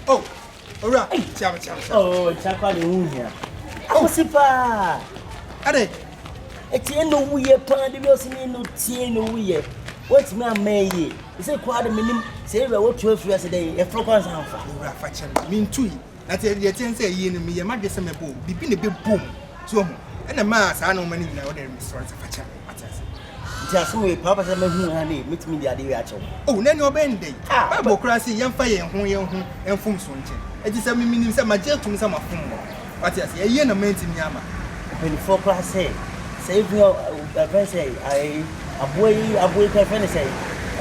Oh, owura, kyia me, kyia me, kyia me. Oh, kyia kwa de ho hia. Akosi paa. Ade. Eti eno wuye paa de bi osi ni no tie no wuye. Wetumi amma yie. Sɛ kwa de menim sɛ ewura wotu afiri ase dɛn yɛfrɛ kwan sa mfa. Owura fa kyɛ me. Mentui. Na te deɛ ɛteɛ ne sɛ ayie no meyɛ m'adwene sɛ mɛbɔ o, biribi na ɛbɛbɔ mu. So wahu? Ɛna ɛmaa saa nnoɔma no nyinaa, wode mesrɛ wo sɛ fa kyɛ me, wate ase? Nti asɛm wei paa wopɛ sɛ mɛhu ha ne mɛtumi de adeɛ wei akyɛ wo? Oh, na ɛneɛ ɔbɛyɛ no dɛn? Ah, Bible koraa se yɛmfa yɛn ho yɛn ho mfomsoɔ nkyɛ. Enti sɛ me menim sɛ magye atom sɛ mafom wo, wate ase? Ayie na mantumi amma. Mpaninfoɔ koraa sɛ, sɛ even yɛfrɛ no sɛ ayi aboa yi aboa yi koraa yɛfrɛ no sɛ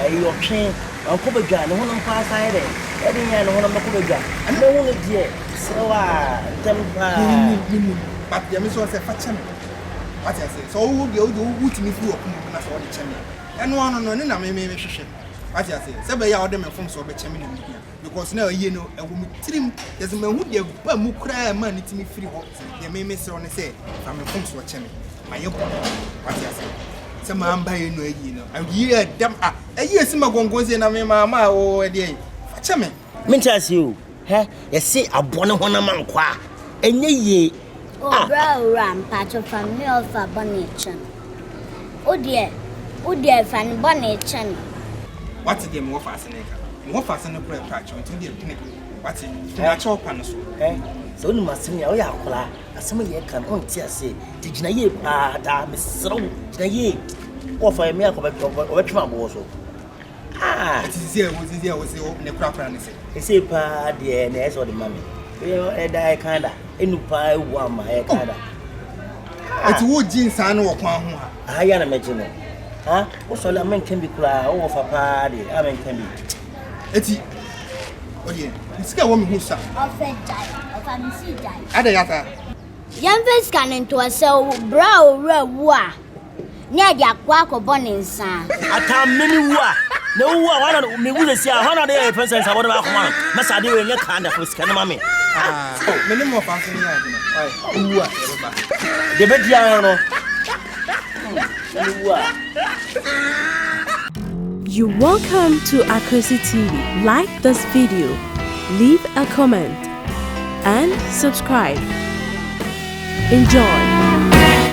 ayi ɔtwe wankɔ badwa ne honam koraa san yɛ dɛ ɛde yɛn ne honam bɛkɔ badwa mɛhu no deɛ serɛ wo a ntɛm paa. Menim menim but deɛ mesrɛ sɛ fa kyɛ me wate aseɛ sɛ wo deɛ wo deɛ wotumi firi wakoma mu na sɛ wode kyɛ me a ɛno ano no ɛno na me me mehwehwɛ wate aseɛ sɛ bɛyɛ a wode me mfomsoɔ bɛkyɛ me na mehia. Because na ayie no ɛwɔ me tirim kyerɛ sɛ mahu deɛ ba mu koraa ɛma ne tumi firi hɔ deɛ me mesrɛ wo ne sɛ fa me mfomsoɔ kyɛ me mayɛ bɔne wate ase sɛ mamba yɛ no ayie no ayie ɛdam a ayie si ma gɔngɔn sie na me maama a o ɛdeɛ fa kyɛ me. Mente aseɛ o hɛ yɛse aboɔ ne honam ankɔ a ɛnyɛ yie. O bra owura mpakyɛw fa me ɔfa bɔne kyɛ no. Wo deɛ, wo deɛ fa ne bɔne kyɛ no. Wate deɛ me wɔfa ase no reka? Me wɔfa ase no koraa ɛpɛ akyɛw nti wo deɛ pene. Wate? Pene akyɛw pa no so. Hɛ, sɛ wonim asɛm yi a, woyɛ akwadaa, asɛm a yɛreka no wonte aseɛ, nti gyina yie paa daa, mesrɛ wo, gyina yie. Wɔfa yɛ me akɔ wɔbɛtwe me aboɔ so. Ah! Ɛti sisi a sisi a wɔsi ne korakora ne sɛ. Ɛsei paa deɛ na ɛsɛ ɔde ma me. Ɛda ɛkan da. Enu paa ewu ama ɛkan da. Ɛti wo gye nsaa no wɔ kwan ho ha. Aha yi a na mɛgye no. Ha wosɔre a menka bi koraa wowɔ fa paa deɛ a menka bi. Ɛti ɔdeɛ sika wɔ me ho sa. Ɔfɛ gyae ɔfa me si gyae. Adɛ yata. Yɛmfa sika no ntoɔ sɛ berɛ a owura wu a. Ne ɛde akoa akɔbɔ ne nsa. Atam me me wu a na wu a hwana me wu sɛsi a hwana de yɛ fɛn sɛ nsa wɔde baako ma no na saa de wei nyɛ kan da fo sika no ma me. Ah, me ne mo ɔfa so ne yɛ adwene. Wu a yɛbɛba. Deɛ bɛdi ara no. Me wu a. You welcome to Akosi TV. Like this video, leave a comment, and subscribe. Enjoy.